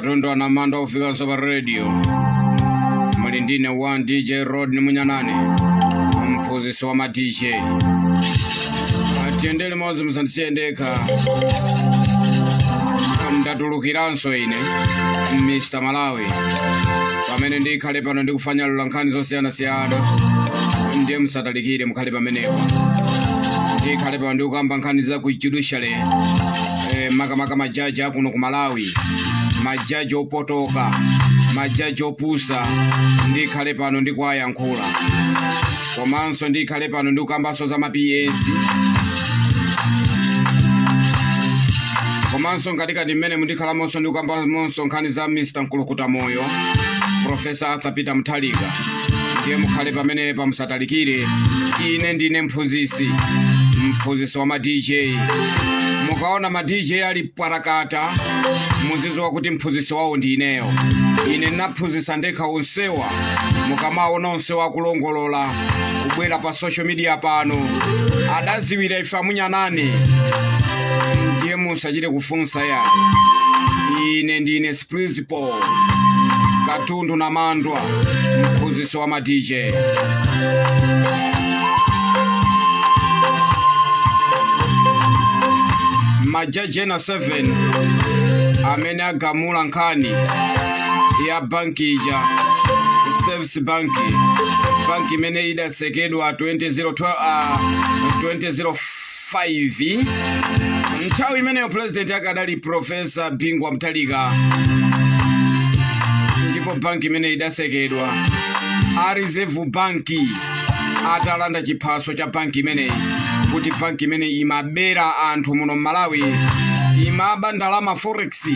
Katundu anamanda kufikanso pa radio. Muli ndine 1 DJ Rodney Munyanane, mphunzitsi wa ma DJ. Atiyende limodzi, musandisiye ndekha. Ndatulukiranso ine Mr Malawi, pamene ndikhale pano ndikufanyalula nkhani zosiyanasiyana. Ndiye musatalikire, mukhale pamenepo. Ndikhale pano ndikukamba nkhani za ku judiciary, makamaka majaji akuno ku Malawi, majaji opotoka, majaji opusa. Ndikhale pano ndikuwayankhula. Komanso ndikhale pano ndikukambanso za ma PS. Komanso mkatikati mmene mundikhalamonso ndikukambamonso nkhani za Mr Mkulukuta Moyo, Professor Arthur Peter Mutharika. Ndiye mukhale pamene pamusatalikire. Ine ndine mphunzitsi, mphunzitsi wa ma DJ. Mukaona ma DJ ali parakata, muzidziwa kuti mphunzitsi wawo ndi ineyo. Ine ndinaphunzitsa ndekha onsewa. Mukamaona onsewa akulongolola kubwera pa social media pano, adaziwira ife amunyanane. Ndiye musachite kufunsa yani, ine ndine principal Katundu Namandwa, mphunzitsi wa ma DJ. Majaji ena 7 amene agamula nkhani ya banki ija, Service Bank, banki imene idatsekedwa 2012, 2005, nthawi imeneyo president akadali Professor Bingu wa Mutharika. Ndipo banki imene idatsekedwa a Reserve Bank atalanda chiphaso cha banki imeneyi, kuti banki imeneyi imabera anthu muno m'Malawi, imaba ndalama forex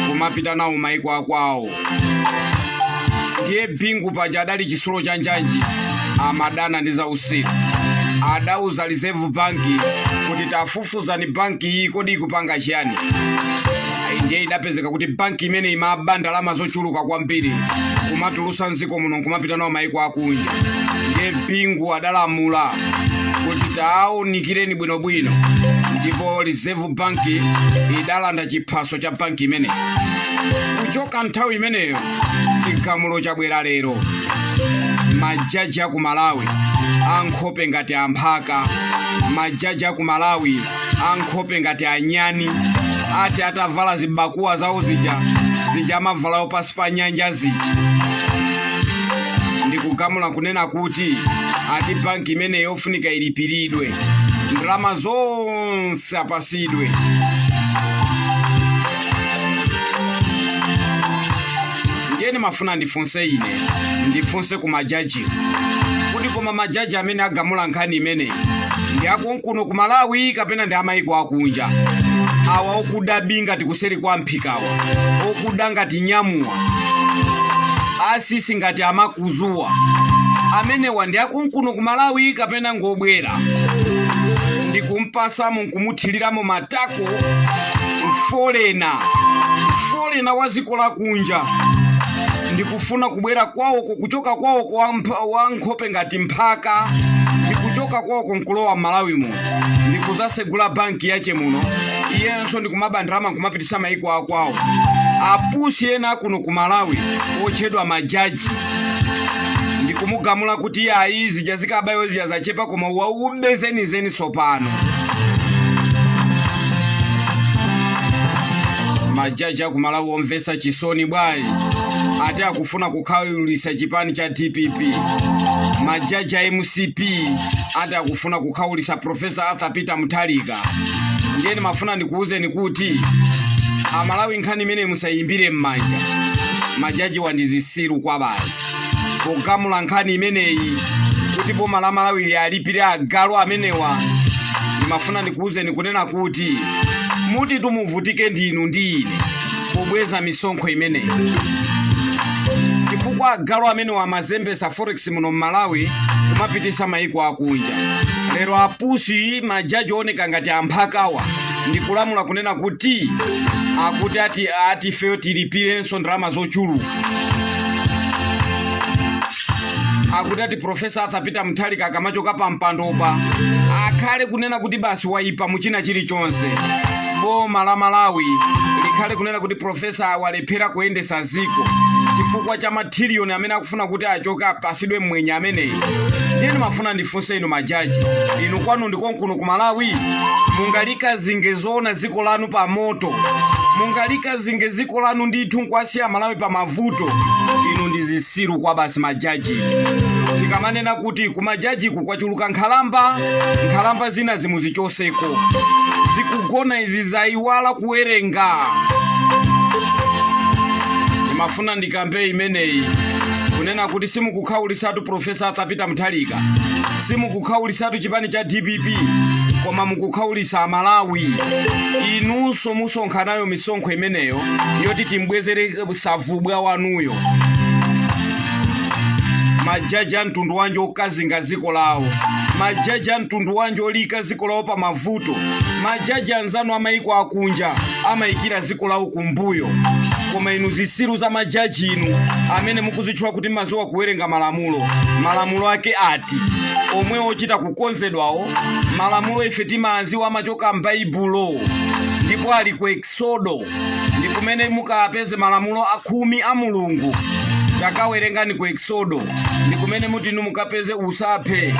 kumapita nawo maiko akwawo. Ndiye Bingu paja adali chisulo cha njanji, amadana ndi zausiru. Adauza Reserve Bank kuti tafufuzani banki iyi, kodi ikupanga chiyani? Ayi, ndiye idapezeka kuti banki imene imaba ndalama zochuluka kwambiri kumatulusa mdziko muno kumapita nawo maiko akunja. Ndiye Bingu adalamula kuti taawunikireni bwinobwino, ndipo Reserve Bank idalanda chiphaso cha banki imeneyi. Kuchoka nthawi imeneyo chigamulo chabwera lero. Majaji aku Malawi ankhope ngati amphaka, majaji aku Malawi ankhope ngati anyani, ati atavala zibakuwa zawo zija zija amavalawo pasi pa nyanja zija, ndikugamula kunena kuti ati banki imene yofunika ilipiridwe ndalama zonse, apasidwe. Ndiye ndimafuna ndifunse ine, ndifunse ku majaji kuti koma majaji amene agamula nkhani imeneyi ndi akunkuno ku Malawi kapena ndi amayiko akunja? Awa okuda bi ngati kuseri kwa mphikawa, okuda ngati nyamuwa, asisi ngati amakuzuwa, amenewa ndi akunkuno ku Malawi kapena ngobwera ndikumpasamo nkumuthiliramo matako foreigner, foreigner wa dziko lakunja, ndikufuna kubwera kwawoko, kuchoka kwawoko wa nkhope ngati mphaka, ndikuchoka kwawoko nkulowa m'Malawi muno ndikuzasegula banki yache muno, iyenso ndikumaba ndalama nkumapitisa maiko akwawo? Apusi ena akuno ku Malawi otchedwa majaji ndikumugamula kuti iye ayi, zija zikabayo zija zachepa, koma waube zenizeni sopano. Majaji aku Malawi omvesa chisoni bwanji! Ati akufuna kukhawulitsa chipani cha DPP. Majaji a MCP ati akufuna kukhawulitsa Professor Arthur Peter Mutharika. Ndiye ndimafuna ndikuwuzeni kuti Amalawi, nkhani imene musayimbire m'manja. Majaji wandizisiru kwa basi pogamula nkhani imeneyi kuti boma la Malawi liyalipire agalu amenewa. Ndimafuna ndikuwuzeni kunena kuti muti tumuvutike ndinu ndi ine pobweza misonkho imeneyi, chifukwa agalu amenewa amazembesa forex muno m'Malawi kumapitisa maiko akunja. Lero apusi majaji oneka ngati amphakawa ndikulamula kunena kuti akuti ati ifeyo tilipirenso ndalama zochuluka. Akuti ati Professor Arthur Peter Mutharika akamachoka pa mpandopa akhale kunena kuti basi wayipa muchina chilichonse. Boma la Malawi likhale kunena kuti profesa walephera kuyendesa ziko chifukwa cha mathiliyoni amene akufuna kuti achoke apasidwe mmwenye ameneyi. Ndiye ndimafuna ndifunse inu majaji, inu kwanu ndikonkuno ku Malawi? Mungalikazinge zoona dziko lanu pa moto? Mungalikazinge dziko lanu ndithu nkuwasiya Malawi pa mavuto? Inu ndi zisiru kwa basi, majaji. Tikamanena kuti kumajajiku kwachuluka nkhalamba, nkhalamba zina zimuzichoseko, zikugona izi, zayiwala kuwerenga. Ndimafuna ndikambe imeneyi kunena kuti simukukhawulisatu Profesa Arthur Peter Mutharika, simukukhawulisatu chipani cha DPP, koma mukukhawulisa Amalawi. Inunso musonkhanayo misonkho imeneyo yoti timbwezere savubwa wanuyo. Majaji a mtundu wanji okazinga ziko lawo? Majaji a mtundu wanji olika ziko lawo pa mavuto? Majaji anzanu amayiko akunja amayikira ziko lawo kumbuyo, koma inu zisiru za majaji, inu amene mukuzitchula kuti mazuwa kuwerenga malamulo, malamulo ake ati omwe ochita kukonzedwawo? Malamulo ife timaziwa amachoka m'Baibulo, ndipo ali ku Exodo, ndi kumene mukapeze malamulo akhumi a Mulungu. Takawerengani ku Exodo, ndi kumene muti inu mukapeze usaphe,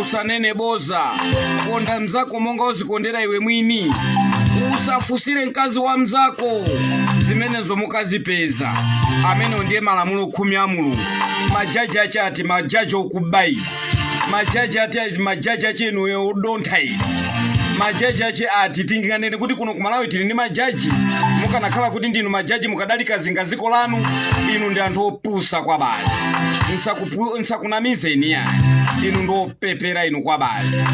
usanene boza, konda mzako monga uzikondera iwe mwini, usafusire mkazi wa mzako. Zimenezo mukazipeza. Amenewo ndiye malamulo 10 a Mulungu. Majaji ache ati majaji okubayi? Majaji ati majaji ache inuyo odontha inu? Majaji ache ati tinganene kuti kuno ku Malawi tili ndi majaji? Mukanakhala kuti ndinu majaji, mukadalikazinga ziko lanu? Inu ndi anthu opusa kwa basi. Nsakunamizeni yani, inu ndi opepera inu kwa basi.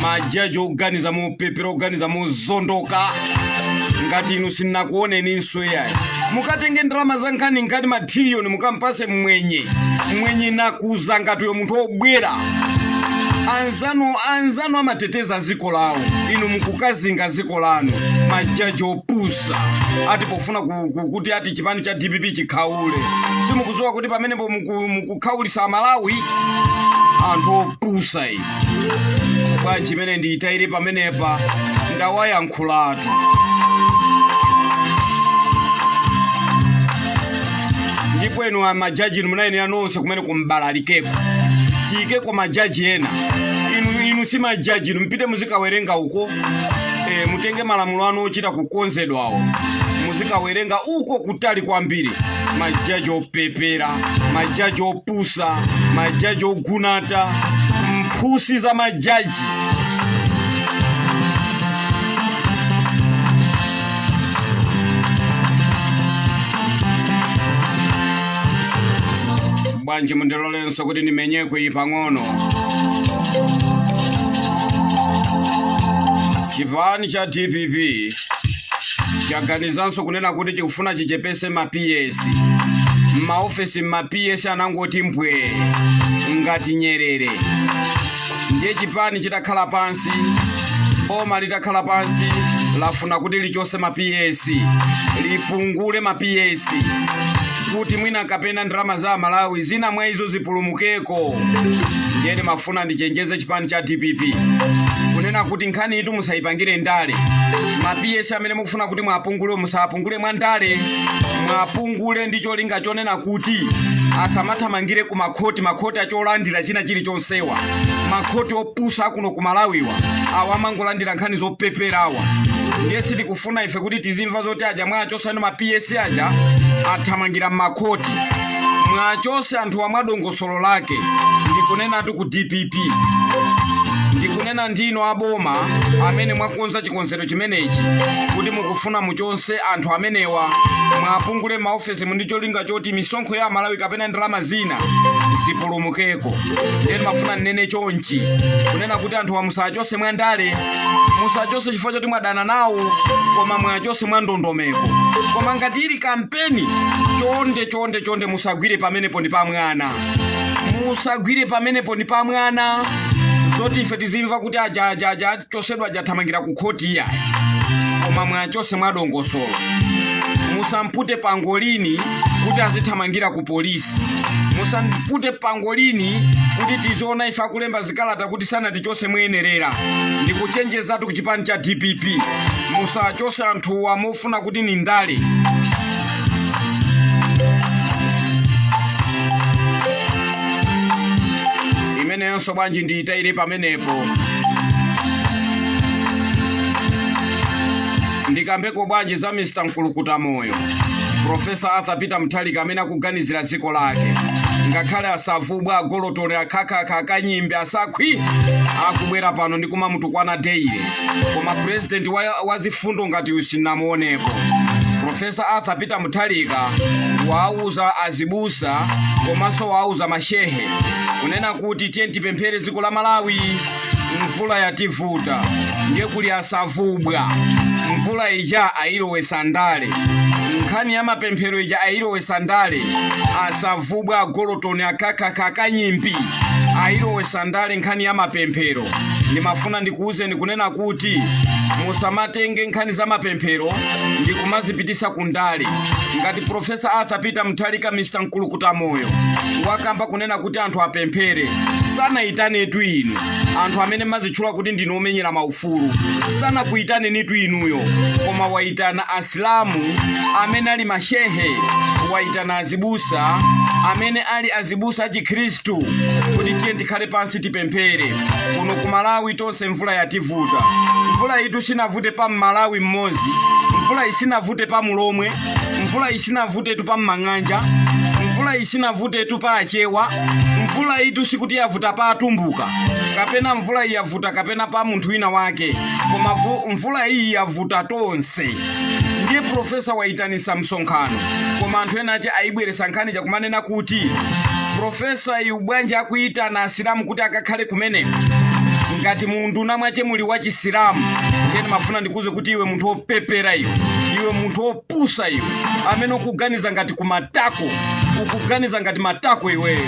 Majaji oganiza mopepera, oganiza mozondoka ngati inu sindinakuoneninso yayi. Mukatenge ndalama za nkhani ngati mathiliyoni mukampase mwenye, mwenye nakuza ngati uyo munthu obwera. Anzanu amateteza ziko lawo, inu mukukazinga ziko lanu. Majaji opusa ati pofuna kuti ati chipani cha DPP chikhaule. Simukuziwa kuti pamenepo mukukhawulisa Amalawi? Anthu opusa inu. Bwanji imene ndiyitayire pamenepa, ndawayankhulatu. Ndipo inu amajaji, inu munayenera nonse kumene kumbalalikeko, tiyikeko majaji ena. Inu si majaji inu, mpite muzikawerenga uko. Mutenge malamulo anu ochita kukonzedwawo, muzikawerenga uko kutali kwambiri. Majaji opepera, majaji opusa, majaji ogunata, mphusi za majaji. Bwanji mundilolenso kuti ndimenyeko iyi pang'ono. Chipani cha DPP chaganizanso kunena kuti chikufuna chichepese ma PS m'maofesi. Ma PS anangoti mbwe ngati nyerere. Ndiye chipani chitakhala pansi, boma litakhala pansi, lafuna kuti lichose ma PS, lipungule ma PS, kuti mwina kapena ndalama za Malawi zina mwa izo zipulumukeko. Ndiye ndimafuna ndichenjeze chipani cha DPP kunena kuti nkhani itu musayipangire ndale. Ma PS amene mukufuna kuti mwapungule, musapungule mwa ndale, mwapungule ndi cholinga chonena kuti asamathamangire ku makhoti, makhoti acholandira china chilichonsewa, makhoti opusa akuno ku Malawiwa, awa amangolandira nkhani zopeperawa. Ndiye sitikufuna ife kuti tizimva zoti aja mwachosani ma PS aja athamangira m'makhoti. Mwachose anthu amwadongosolo lake. Ndikunenatu ku DPP, ndikunena ndino aboma amene mwakonza chikonzero chimenechi kuti mukufuna muchonse anthu amenewa, mwapungule maofesi ndi cholinga choti misonkho ya Malawi kapena ndalama zina zipulumukeko. Ndiye ndimafuna nnene chonchi kunena kuti anthu musachose mwandale, musachose chifukwa choti mwadana nawo, koma mwachose mwa ndondomeko. Koma ngati ili kampeni, chonde chonde chonde, musagwire pamenepo ndi pamwana, musagwire pamenepo ndi pamwana, zoti ife tizimva kuti aja aja aja achosedwa aja athamangira ku khoti, iyayi. Koma mwachose mwadongosolo, musampute pangolini. Kuti azithamangira ku polisi. Musapute pangolini kuti tiziona ife akulemba zikalata kuti sanatichose moyenerera. Ndikuchenjezatu ku chipani cha DPP, musachose anthuwa mofuna kuti ni ndale. Imeneyonso bwanji ndiyitayire pamenepo. Ndikambeko bwanji za Mr. Mkulukuta Moyo, Profesa Arthur Peter Mutharika, amene akuganizira dziko lake, ngakhale asavubwa, agolotole, akhakakha, akanyimbi, asakhwi akubwera pano ndi kumamutukwana daily, koma purezidenti wa zifundo ngati uyu sinamuonepo. Profesa Arthur Peter Mutharika wauza azibusa komanso wauza mashehe kunena kuti tiye tipemphere dziko la Malawi, mvula yativuta. Ndiye kuli asavubwa, mvula ija ayilowesa ndale, nkhani ya mapemphero ija ayilowesa ndale. Asavubwa, agolotoni, akhakakha, akanyimbi ayilowesa ndale nkhani ya mapemphero. Ndimafuna ndikuwuzeni kunena kuti musamatenge nkhani za mapemphero ndikumazipitisa ku ndale. Ngati Profesa Arthur Peter Mutharika, Mr. Mkulukuta Moyo, wakamba kunena kuti anthu apemphere, sanayitanetu inu anthu amene mazitchula kuti ndinu omenyera maufulu, sanakuyitanenitu inuyo, koma wayitana asilamu amene ali mashehe, wayitana azibusa amene ali azibusa achikhristu kuti tiye tikhale pansi tipemphere. Kuno ku Malawi tonse mvula yativuta. Mvula itu sinavute pa Mmalawi mmodzi, mvula isinavute pa Mulomwe, mvula isinavutetu pa Mmang'anja, mvula isinavutetu pa Achewa, mvula itu sikuti yavuta pa Atumbuka kapena mvula iyi yavuta kapena pa munthu wina wake, koma mvula iyi yavuta tonse. Ndiye profesa wayitanisa msonkhano, koma anthu ena ache ayibweresa nkhani chakumanena kuti profesa iyu bwanji akuyitana asilamu kuti akakhale kumeneko ngati munthu namwache muli wa chisilamu? Ndiye ndimafuna ndikuze kuti iwe munthu wopepera iwe, iwe munthu wopusa iwe, amene ukuganiza ngati kumatako, ukuganiza ngati matako iweyo,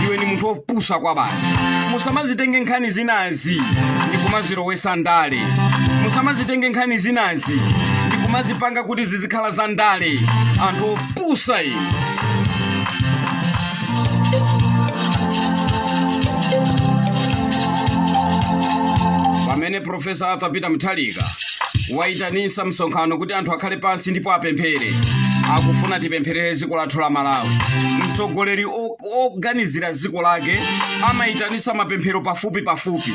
iwe ni munthu wopusa kwa basi. Musamazitenge nkhani zinazi ndikumazilowesa ndale, musamazitenge nkhani zinazi ndikumazipanga kuti zizikhala za ndale. Anthu opusa inu. Pamene Profesa Arthur Peter Mutharika wayitanisa msonkhano kuti anthu akhale pansi ndipo apemphere, akufuna tipempherere dziko lathu la Malawi. Mtsogoleri oganizira dziko lake amayitanisa mapemphero pafupi pafupi.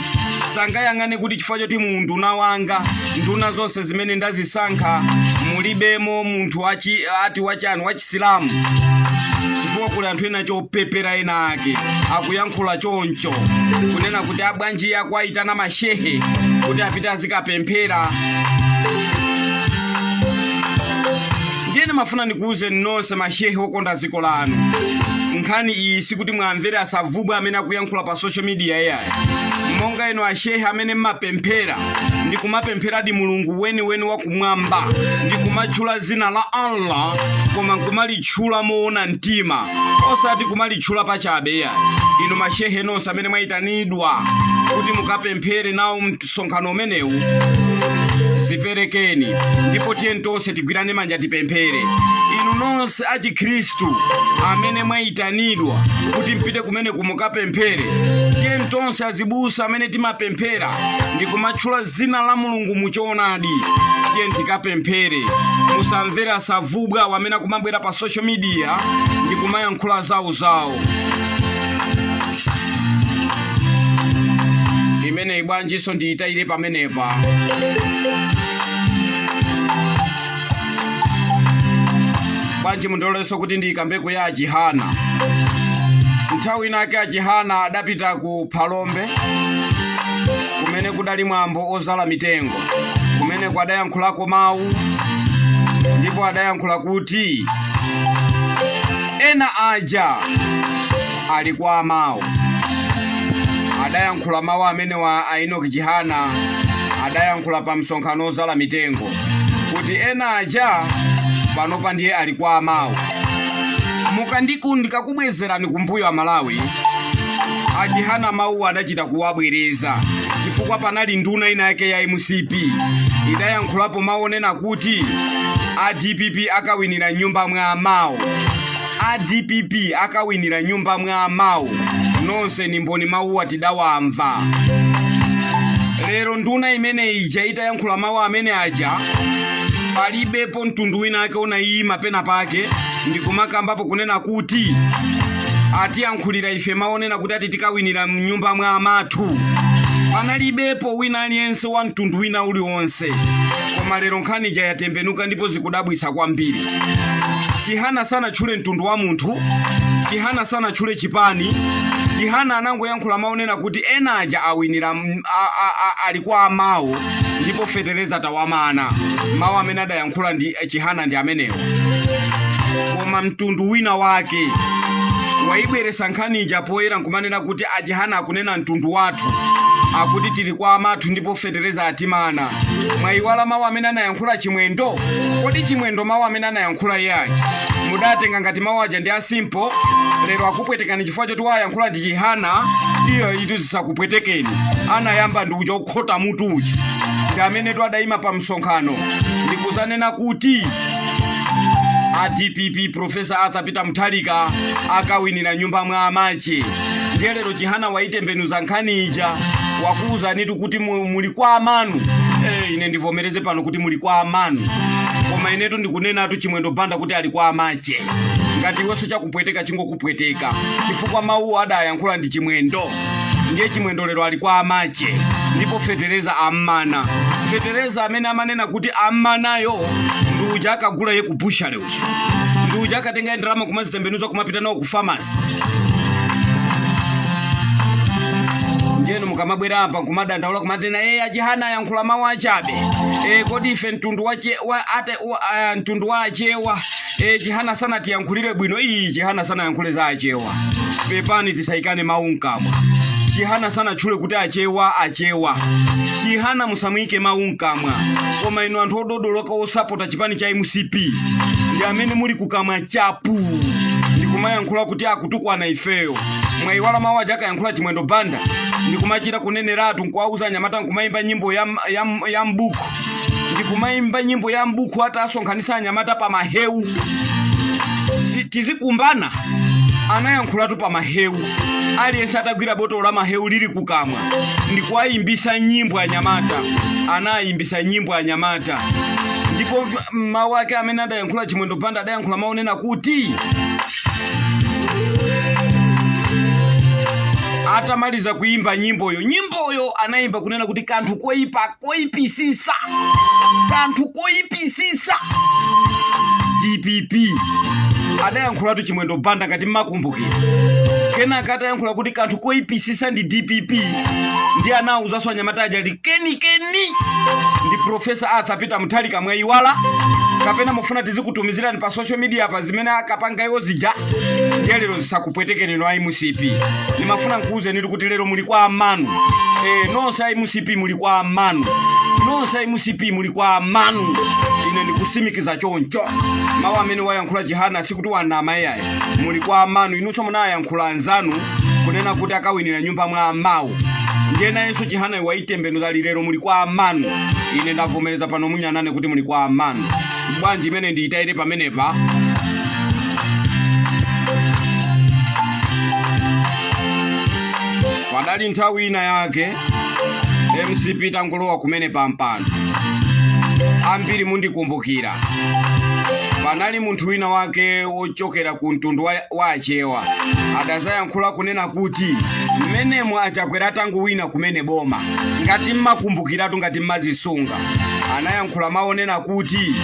Sangayang'ane kuti chifukwa choti mu nduna wanga, nduna zonse zimene ndazisankha, mulibemo munthu ati wachani, wachisilamu, chifukwa kuli anthu ena chopepera ena ake akuyankhula choncho kunena kuti abwanji akuayitana mashehe kuti apite azikapemphera. Ndiye ndimafuna ndikuwuzeni nonse mashehe okonda dziko lanu, nkhani iyi sikuti mwamvere asavubwa amene akuyankhula pa social media iyayi. Monga inu ashehe amene mmapemphera ndikumapempheradi Mulungu weniweni wakumwamba, ndikumatchula zina la Allah, koma nkumalitchula moona mtima, osati kumalitchula pachabe iyayi. Inu mashehe nonse amene mwayitanidwa kuti mukapemphere nawo msonkhano umenewu, ziperekeni ndipo tiye tonse tigwirane manja tipemphere. Inu nonse achikhristu amene mwayitanidwa kuti mpite kumene kumukapemphere, tiye tonse azibusa amene timapemphera ndikumatchula zina la Mulungu muchoonadi, tiye tikapemphere. Musamvere asavubwa amene akumabwera pa social media ndikumayankhula zawozawo. Imeneyi bwanjinso ndiyitayire pamenepa. Bwanji mundilolenso kuti ndiyikambeko ya Achihana. Nthawi inake Achihana adapita ku Phalombe kumene kudali mwambo ozala mitengo, kumene kwadayankhulako mawu, ndipo adayankhula kuti ena aja ali kwa amawo. Adayankhula mawu amene wa a Enoch Chihana adayankhula pa msonkhano ozala mitengo kuti ena aja panopa ndiye ali kwa amawo. Mukandiku ndikakubwezerani kumbuyo Amalawi, Achihana mawuwa adachita kuwabwereza chifukwa panali nduna ina yake ya MCP idayankhulapo mawu onena kuti a DPP akawinira nyumba mwa amawo. A DPP akawinira nyumba mwa amawo. Nonse ni mboni, mawuwa tidawamva. Lero nduna imene ija itayankhula mawu amene aja, palibepo mtundu wina ake unayima pena pake ndikumakambapo kunena kuti atiyankhulira ife maonena kuti ati tikawinira mnyumba mwa amathu. Panalibepo wina aliyense wa mtundu wina uliwonse. Koma lero nkhani ija yatembenuka ndipo zikudabwitsa kwambiri. Chihana sanatchule mtundu wa munthu, Chihana sanatchule chipani. Chihana anangoyankhula maonena kuti ena aja awinira ali kwa amawo ndipo fetereza tawamana. Mawu amene adayankhula ndi Chihana ndi amenewo. Koma mtundu wina wake wayibweresa nkhani ija poyera nkumanena kuti aChihana akunena mtundu wathu, akuti tili kwa amathu ndipo fetereza atimana. Mwayiwala mawu amene anayankhula Chimwendo? Kodi Chimwendo mawu amene anayankhula iye aja mudatenga ngati mawu aja ndi asimple? Lero akupwetekani chifukwa choti wayankhula ndi Chihana. Iyo itu zisakupwetekeni. Anayamba ndi uja ukhota mutu uja, ndi amenetu adayima pa msonkhano ndikuzanena kuti a DPP, Professor Arthur Peter Mutharika, akawinira nyumba mwa amache. Ndiye lero Chihana waitembenuza nkhani ija, wakuwuzanitu kuti muli kwa amanu. Ine ndivomereze pano kuti muli kwa amanu, koma inetu ndikunenatu Chimwendo Banda kuti ali kwa amache. Ngati iwenso chakupweteka, chingokupweteka, chifukwa mawuwo adayankhula ndi Chimwendo. Ndiye Chimwendo lero ali kwa amache ndipo fetereza ammana. Fetereza amene amanena kuti ammanayo ndi uja akagula ye ku butchery uja, ndi uja akatenga ndalama kumazitembenuza kumapita nawo ku pharmacy. Njeno mukamabwera apa nkumadandaula kumatena aChihana ayankhula mawu achabe, kodi ife mtundu wa wa ate wa, mtundu wa Achewa, Chihana sanatiyankhulire bwino. Iyi Chihana sanayankhule za Achewa. Pepani, tisayikane mawu mkamwa. Chihana sanatchule kuti Achewa. Achewa Chihana musamuyike mawu mkamwa. Koma inu anthu ododoloka osapota chipani cha MCP ndi amene muli kukamwa chapu ndikumayankhula kuti akutukwana ifeyo. Mwayiwala mawu aja akayankhula Chimwendo Banda ndikumachita kuneneratu, nkuwauza anyamata nkumayimba nyimbo ya mbuku, ndikumayimba nyimbo ya mbuku atasonkhanisa anyamata pa mahewu. Tizikumbana anayankhulatu pa mahewu, aliyense atagwira botolo la mahewu lili kukamwa ndikuwayimbisa nyimbo anyamata. Anayimbisa nyimbo anyamata, ndipo mawu ake amene adayankhula Chimwendo Banda, adayankhula maonena kuti atamaliza kuimba nyimboyo, nyimboyo anayimba kunena kuti kanthu koyipa koyipisisa, kanthu koyipisisa DPP. Adayankhulatu Chimwendo Banda, ngati mmakumbukira. Kenaka atayankhula kuti kanthu koyipisisa ndi DPP, ndi anawuzanso anyamata aja ndi kenikeni ndi Professor Arthur Peter Mutharika. Mwayiwala kapena mufuna tizikutumizirani pa social media pa zimene akapanga iwo zija? Ndiye lero zisakupwetekeni no MCP. Nimafuna nkuwuzeni kuti lero muli kwa amanu. Nonse a MCP muli kwa amanu, nonse a MCP muli kwa amanu. Ine ndikusimikiza choncho. Mawu amene wayankhula Chihana sikuti wanama iyayi. Muli kwa amanu. Inunso munayankhula anzanu kunena kuti akawinira nyumba mwa amawu. Ndiye nayenso Chihana waitembenuza, lero muli kwa amanu. Ine ndavomereza pano munyanane kuti muli kwa amanu. Bwanji imene ndiyitayire pamenepa. Padali nthawi ina yake MCP tangolowa kumene pampando, ambiri mundikumbukira, panali munthu wina wake wochokera ku mtundu wa Achewa adazayankhula kunena kuti mmenemo aChakwera atanguwina kumene boma, ngati mmakumbukiratu, ngati mmazisunga, anayankhula maonena kuti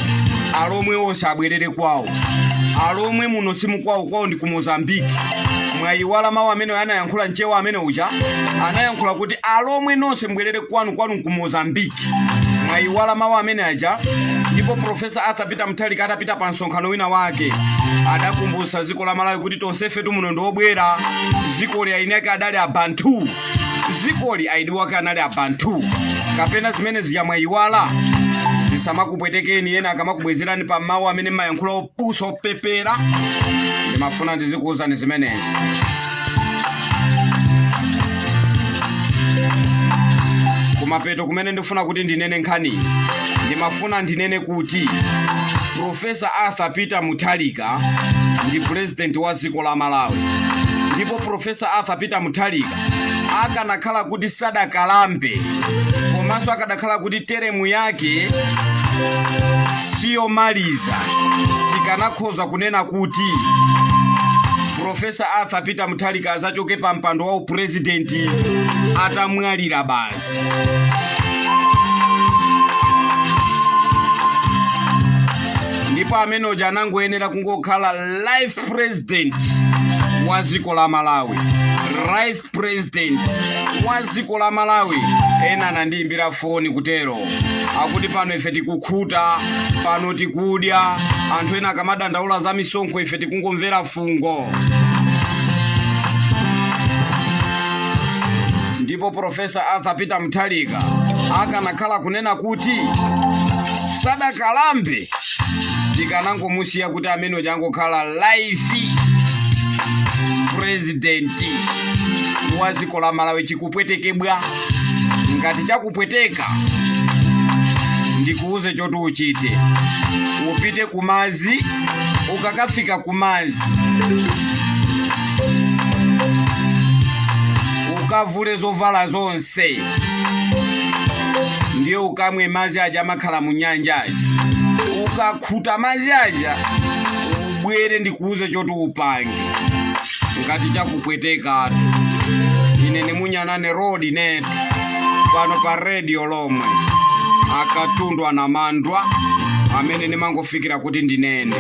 Alomwe onse abwerere kwawo, Alomwe muno simukwawo, kwawo ndi ku Mozambiki. Mwayiwala mawu amene anayankhula mchewa amene uja? Anayankhula kuti Alomwe nonse mbwerere kwanu, kwanu ku Mozambiki. Mwayiwala mawu amene aja? Ndipo Professor Arthur Peter Mutharika atapita pa msonkhano wina wake adakumbutsa dziko la Malawi kuti tonsefe tumuno ndi obwera. Dzikoli aini ake adali Abantu, dzikoli aidi wake anali Abantu. Kapena zimene zija mwayiwala? Zisamakupwetekeni ena akamakubwezerani pa mawu amene mmayankhula opusa opepera. Ndimafuna ndizikuwuzani zimenezi. Kumapeto kumene ndifuna kuti ndinene nkhani, ndimafuna ndinene kuti Professor Arthur Peter Mutharika Ndi purezidenti wa dziko la Malawi. Ndipo Profesa Arthur Peter Mutharika akanakhala kuti sadakalambe, komanso akadakhala kuti teremu yake siyomaliza, tikanakhoza kunena kuti Profesa Arthur Peter Mutharika azachoke pa mpando wa upurezidenti atamwalira basi. Ndipo amene uja anangoyenera kungokhala life president wa dziko la Malawi, life president wa dziko la Malawi. Ena anandiyimbira foni kutero, akuti pano ife tikukhuta, pano tikudya. Anthu ena akamadandaula za misonkho, ife tikungomvera fungo. Ndipo Profesa Arthur Peter Mutharika akanakhala kunena kuti sadakalambe, tikanangomusiya kuti amene uja angokhala life president wa dziko la Malawi. Chikupwetekebwa ngati chakupweteka, ndikuuze choti uchite: upite kumazi. Ukakafika kumazi, ukavule zovala zonse, ndiye ukamwe mazi aja amakhala mu nyanja aja. Ukakhuta mazi aja, ubwere ndikuuze choti upange ngati chakupwetekatu. Ine nimunyanane rodi netu pano pa redio lomwe, akatundu anamandwa amene nimangofikira kuti ndinene.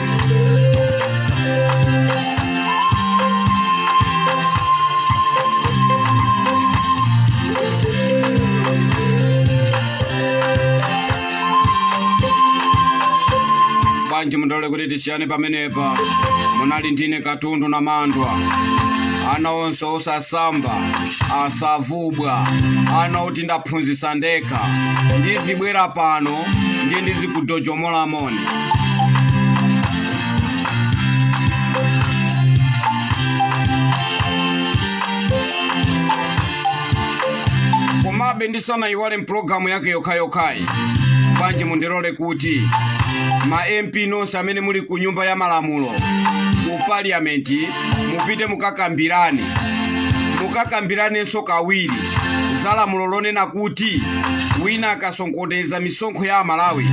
Bwanji mundole kuti tisiyane pamenepa. Munali ndine Katundu na Mandwa. Ana onse osasamba asavubwa, ana oti ndaphunzitsa ndekha. Ndizibwera pano, ndiye ndizikudojomola moni. Komabe ndisanayiwale mpulogalamu yake yokhayokhayi, bwanji mundilole kuti ma MP nonse amene muli ku nyumba ya malamulo, ku parliament, mupite mukakambirane, mukakambiranenso kawiri za lamulo lonena kuti wina akasonkhoneza misonkho ya Amalawi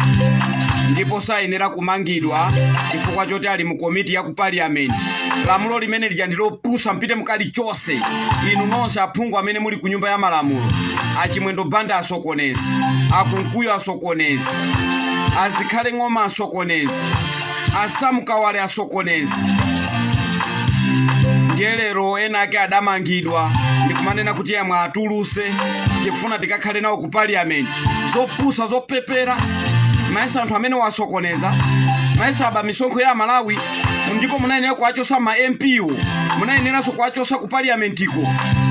ndipo sayenera kumangidwa chifukwa choti ali mu komiti ya ku parliament. Lamulo limene lija ndi lopusa, mpite mukalichose. Inu nonse aphungu amene muli ku nyumba ya malamulo, Achimwendo Banda asokonezi, Akunkuyu asokonezi, Azikhale Ng'oma asokonezi, Asamukawale asokonezi. Ndiye lero ena ake adamangidwa, ndikumanena kuti yamwe atuluse, tifuna tikakhale nawo ku parliament. Zopusa, zopepera. Maesa anthu amene wasokoneza, maesa aba misonkho ya Malawi, ndipo munayenera kuachosa ma MP wo, munayeneranso kuachosa ku parliamentiko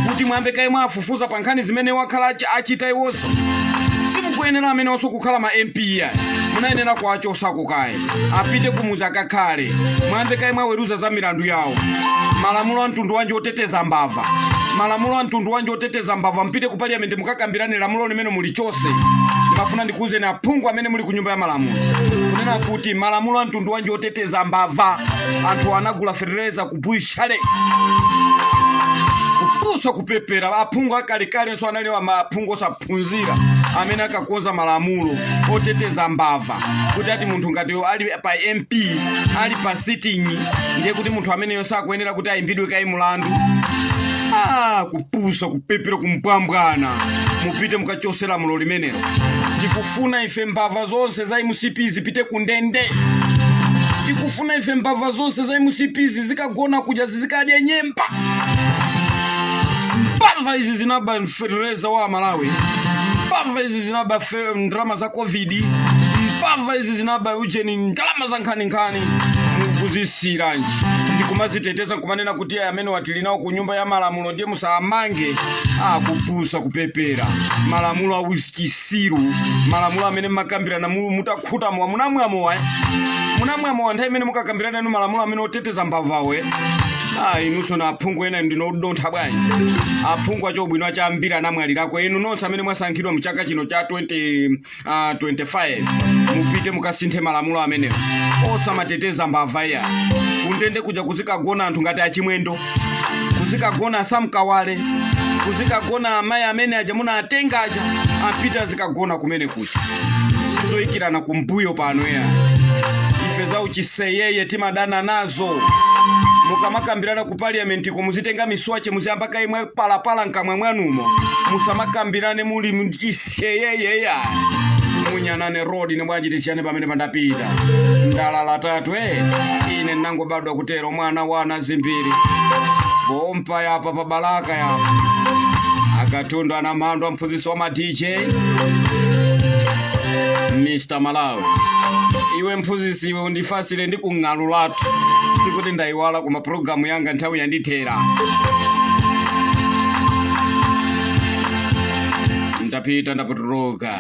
kuti mwambe kaye mwafufuza pa nkhani zimene wakhala achita iwonso. Simukuyenera amene onso kukhala ma MP ya, munayenera kuachosako kaye, apite kumuzi akakhale, mwambe kaye mwaweruza za milandu yawo. Malamulo a mtundu wanji oteteza mbava? Malamulo a mtundu wanji oteteza mbava? Mpite ku parliament mukakambirane lamulo limene mulichose. Ndimafuna ndikuwuzeni aphungu amene muli ku nyumba ya malamulo kunena kuti malamulo a mtundu wanji oteteza mbava? Anthu anagula fertilizer ku bushale. Kupusa, kupepera. Aphungu akalekalenso anali aphungu osaphunzira amene akakonza malamulo oteteza mbava, kuti ati munthu ngati ali pa MP, ali pa sitting, ndiye kuti munthu ameneyo sakuyenera kuti ayimbidwe kayi mulandu. Ah, kupusa, kupepera, kumpwambwana. Mupite mukachose lamulo limenelo. Tikufuna ife mbava zonse za MCP zipite ku ndende. Tikufuna ife mbava zonse za MCP zikagona kudya, zikadya nyemba. Mbava izi zinaba fertilizer wa Malawi, mbava izi zinaba ndalama za COVID, mbava izi zinaba ujeni, ndalama za nkhaninkhani. Mukuzisiranji ndikumaziteteza, kumanena kuti amene watili nawo ku nyumba ya malamulo ndiye musamange? Akupusa, kupepera. Malamulo auchisiru, malamulo amene mmakambirana mutakhuta mowa, munamwa mowa, eh? Munamwa mowa nthawi imene mukakambirana inu malamulo amene oteteza mbavawe. Ah, inunso na aphungu ena ndinodontha bwanji. Aphungu achobwino achambiri anamwalirako. Inu nonse amene mwasankhidwa mchaka chino cha 2025 mupite mukasinthe malamulo amenewo. Osamateteza mbava iya. Kundende kuja kuzikagona anthu ngati achimwendo, kuzikagona asamkawale, kuzikagona amayi amene aja munatenga aja apite azikagona kumene kucha. Sizoyikirana kumbuyo pano ya. Ife za uchiseyeye timadana nazo. Mukamakambirana ku parliament muzitenga miswache muziyamba kaimwe palapala nkamwe mwanumo. Musamakambirane muli mchiseyeye ya. Munyanane road ne bwanji tisiyane pamene pandapita. Ndalala tatu ine nangobadwa kutero mwana wana zimbiri. Bompa yapa pa balaka yapa. Akatundu anamandwa mphunzitsi wa ma DJ Mr. Malawi. Iwe mphunzitsi iwe undifasire ndi kung'alulatu. Sikuti ndayiwala koma programu yanga nthawi yandithera. Ndapita ndapotoloka.